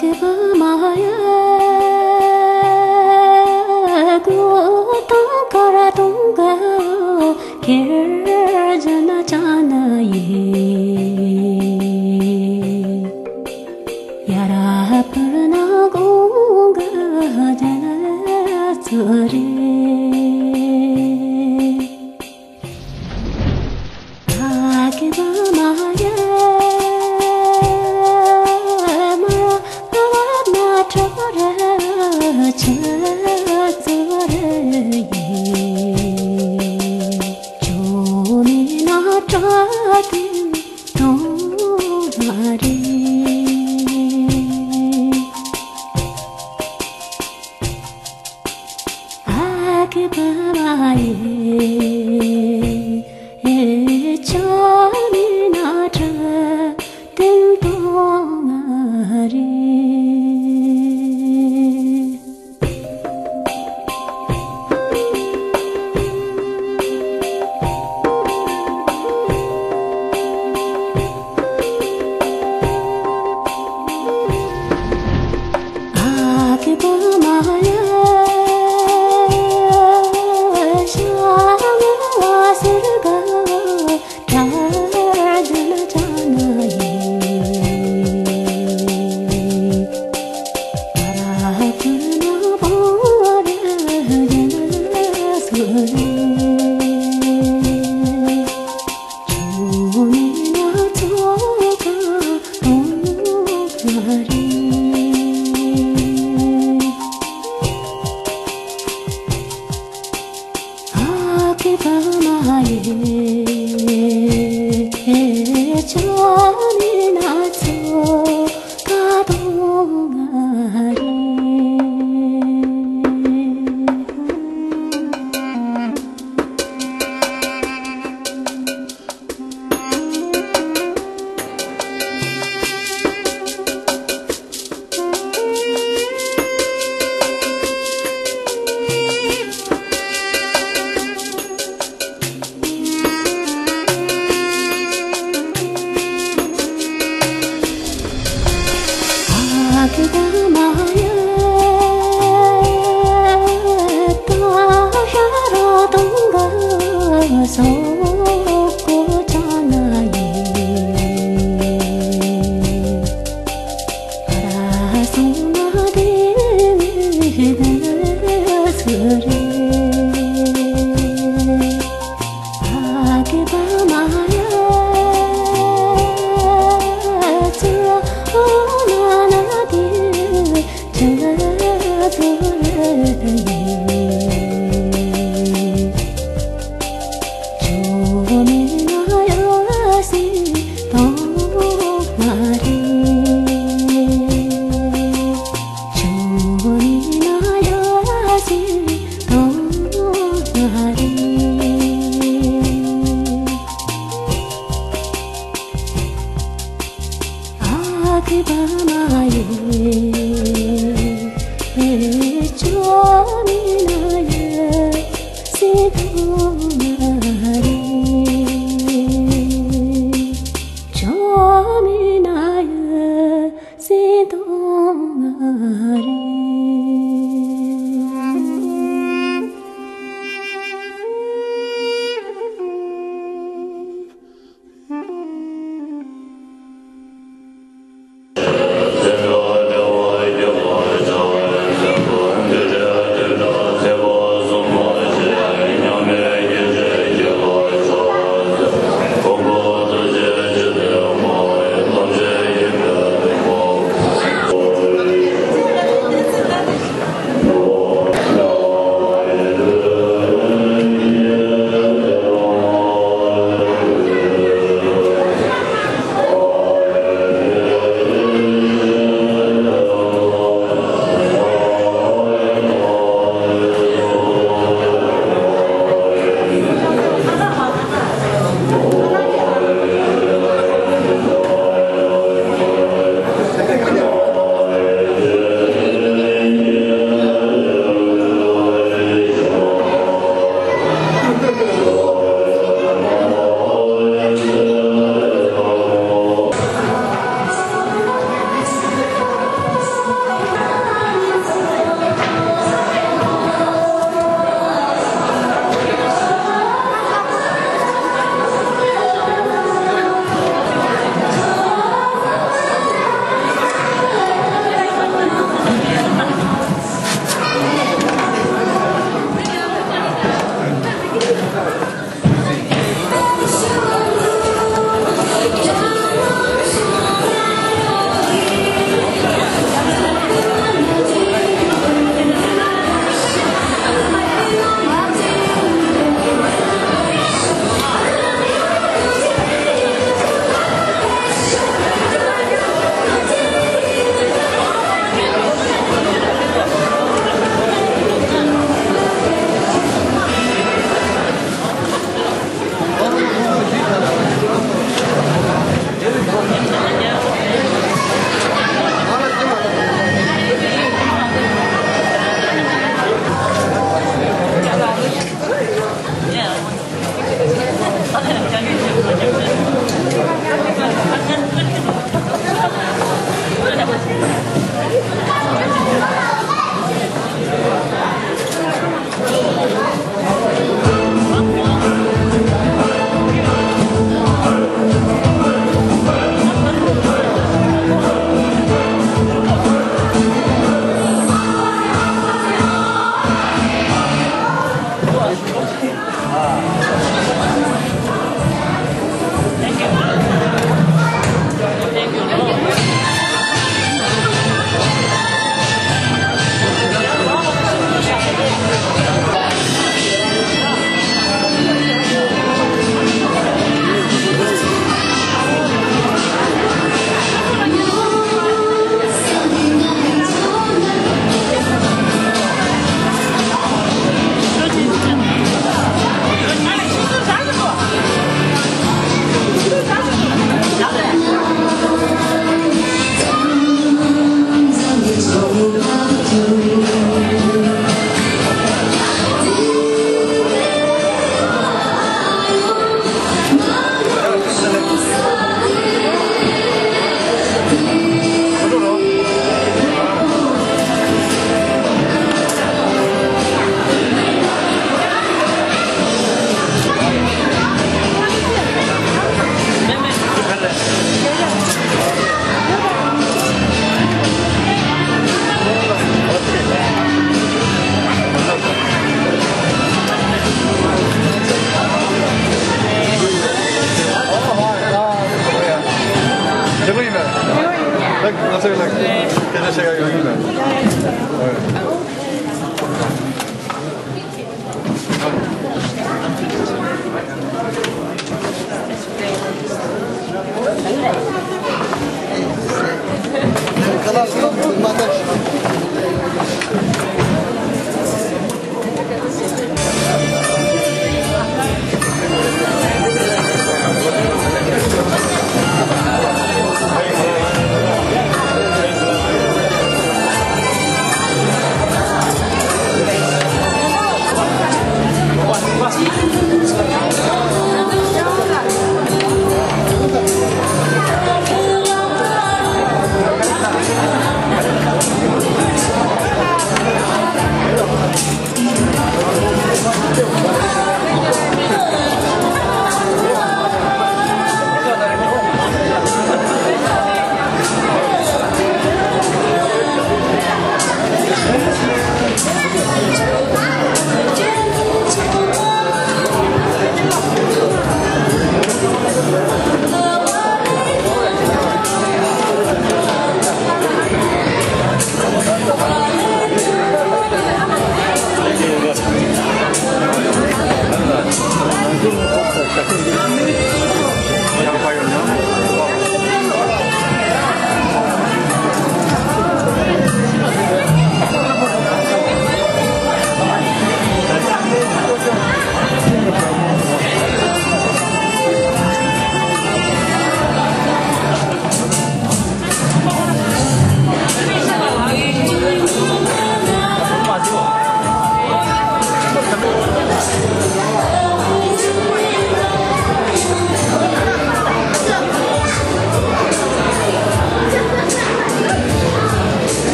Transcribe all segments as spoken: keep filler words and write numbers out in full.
ཀི་བ་མ་ཡ་གོ་ཏང་ཀ་ར་ཏོང་ག་ཁེར་ཇ་ན་ཅ་ན་ཡེ། ཡ་ར་པུར་ན་གོང་ག་ཇ་ན་ཚོ་རེ། ཨ་ཀི་བ་མ་ཡ་མ་ར་ན་ཏྲ་ར་ཆ་ཚོ་རེ་ཡེ། ཇོ་མི་ན་ཏྲ་ཏིང་ཏོང་ང་རེ། ཨ་ཀི་བ་མ་ཡེ་ཇོ་མི་ན་ཏྲ་ཏིང་ཏོང་ང་རེ། ཨ་ཀི་བ་མ་ཡ་ཤ་ང་སེར་ག་ཏྲ་ཇ་ན་ཅ་ན་ཡེ། ཨ་ར་ཏུ་ན་བ་ར་ཇ་ན་སོ་རེ། ཇོ་མི་ན་ཚོ་ཀ་ཏོང་ང་རེ། ཨ་ཀི་བ་མ་ཡེ་ཇོ་མི་ན་ཚོ་ཀ་ཏོང་ང་རེ། ཨ་ཀི་བ་མ་ཡ་ཏ་ཤ་ར་ཏུང་ག་སོ་ཀོ་ཅ་ན་ཡེ། ཨ་ར་སོང་ན་དེ་བི་དེ་སུ་རེ། ཨ་ཀི་བ་མ་ཡ་ཚུ་ར་ཨོ་ན་ན་དེ་ཚུ་ར་ཚུ་རེ། ཇོ་མི་ན་ཡ་སེར་ཏོང་ང་རེ། ཇོ་མི་ན་ཡ་སེར་ཏོང་ང་རེ། ཨ་ཀི་བ་མ་ཡེ་ཇོ་མི་ན་ཡ་སེར་ཏོང་ང་རེ། ཇོ་མི་ན་ཡ་སེར་ཏོང་ང་རེ།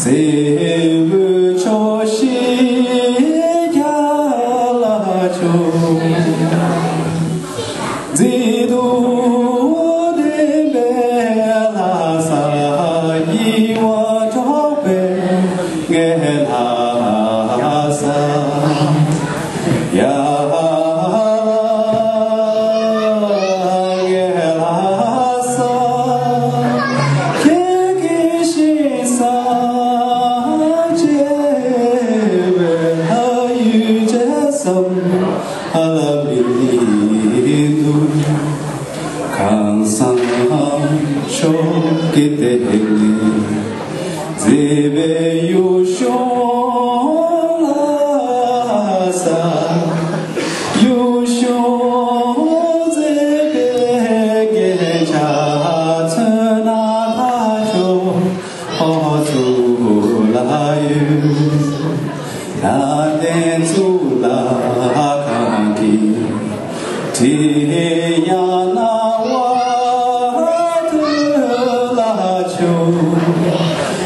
རྩེ་མོའི་ཕྱོགས་བཞི་རྒྱ་ལ་ཕྱོགས། མཛེས་སྡུག་ལྡན་པའི་ལྷ་ས། ཡིད་དབང་འཕྲོག་པའི་ངའི་ལྷ་ས། ཡ་ལ་ངའི་ལྷ་ས། ཁྱེད་ཀྱི་ཞིང་ས་བཅས་པའི་ལྷ་ཡུལ་བཅས་སམ་ཨ་ལ་མི་འདུག་ཁང་བཟང་ཕྱོགས་ཀྱི་སྟེང་ནས། མཛེས་པའི་ཡུལ་ལྗོངས་ལྷ་ས། ཡུལ་ལྗོངས་མཛེས་པའི་རྒྱན་ཆ་མཚོན་ན་ལྷ་ལྕོག་ཨོ་གཙུག་ལག་ཡུལ། ལྷ་ལྡན་གཙུག་ལག་ཁང་གི་དྲི་ཡང་སྣང་བ་དུ་ལ་ཆུ།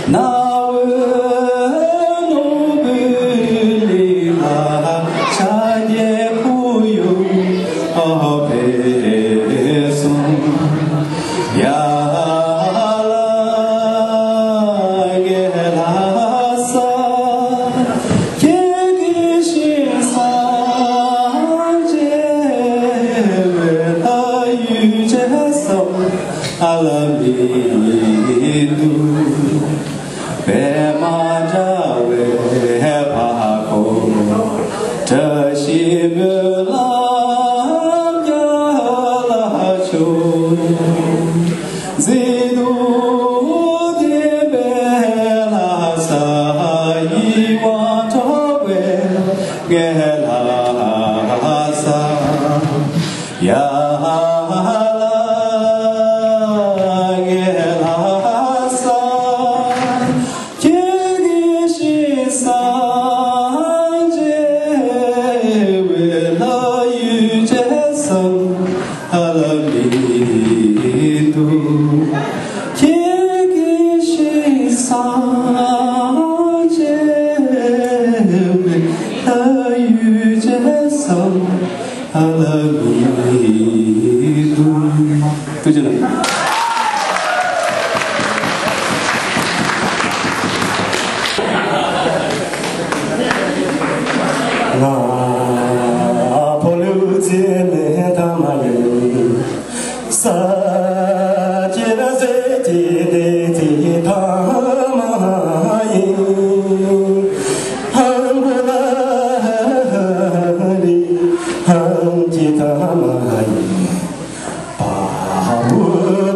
རྣ་བའི་ནོར་བུ་ལི་ལ་ཆ་རྒྱལ་ཁུ་ཡུ་ཨོ་བེ་སོང་། ཡ་ལ་ངའི་ལྷ་ས། ཁྱེད་ཀྱི་ཞིང་ས་བཅས་པའི་ལྷ་ཡུལ་བཅས་སམ་ཨ་ལ་མི་འདུག་པདྨ་འདྲ་བའི་འཕགས་སྐོར། བཀྲ་ཤིས་སྨོན་ལམ་རྒྱ་ལ་ཕྱོགས། མཛེས་སྡུག་ལྡན་པའི་ལྷ་ས། ཡིད་དབང་འཕྲོག་པའི་ངའི་ལྷ་ས། ཡ་ལ་ངའི་ལྷ་ས། ཁྱེད་ཀྱི་ཞིང་ས་བཅས་པའི་ལྷ་ཡུལ་བཅས་སམ་ཨ་ལ་མི་འདུག་ཁྱེད་ཀྱི་ཞིང་ས་བཅས་པའི་ལྷ་ཡུལ་བཅས་སམ་ཨ་ལ་མི་འདུག་ཐུགས་རྗེ་གནང་། ང་ཕོ་ལུ་ཙེ་ནེ་ཐ་མ་ཡིན། ས་ཅི་ར་ཟེ་ཅི་དེ་ཙི་ཐ་མ་ཡིན། ཧང་གོ་ལ་ཧ་ཧ་ཧ་རི་ཧང་ཅི་ཐ་མ་ཡིན། བ་བུ་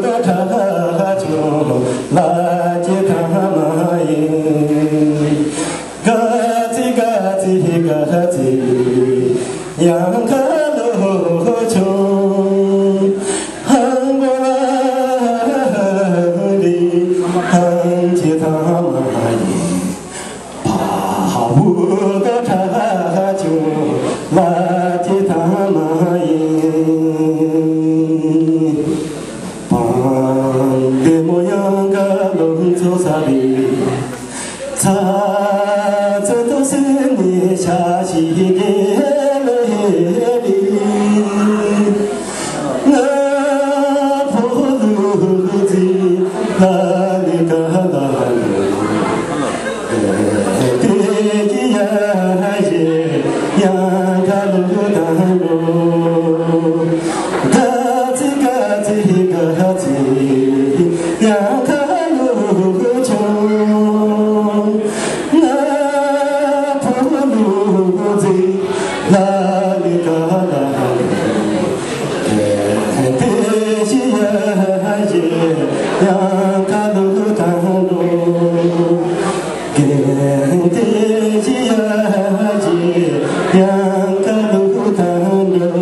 ད་ཁ་ཁ་ཆུ་ལ་ཅི་ཐ་མ་ཡིན། ག་ཙི་ག་ཙི་ག་ཙི་ཡང་ཁ་ལོ་ཆུ། ཧང་གོ་ལ་རི་ཧང་ཅི་ཐ་མ་ཡིན། བ་བུ་ག་ཁ་ཆུ་ལ་ཅི་ཐ་མ་ཡིན། བང་བདེ་མོ་ཡང་ག་ལོ་ཚོ་ས་རི། ཚ་ཚ་ཏོ་སེ་ནི་ཤ་ཤི་གེ་ལེ་རི། ང་ཕོ་ལུ་ཙི་ལ་ལི་ག་ལ་ལུ། དེ་ཀྱི་ཡ་ཡེ་ཡང་ག་ལུ་དང་ལུ། ག་ཙི་ག་ཙི་ག་ཙི་ཡང་ག་ལུ་ཆུང་། ང་ཕོ་ལུ་ཙི་ལ་ལི་ག་ལ་ལུ། དེ་ཤི་ཡ་ཡེ་ཡང་ག་ལུ་དང་ལུ། གན་དེ་ཤི་ཡ་ཡེ་ཡང་ག་ལུ་དང་ལུ།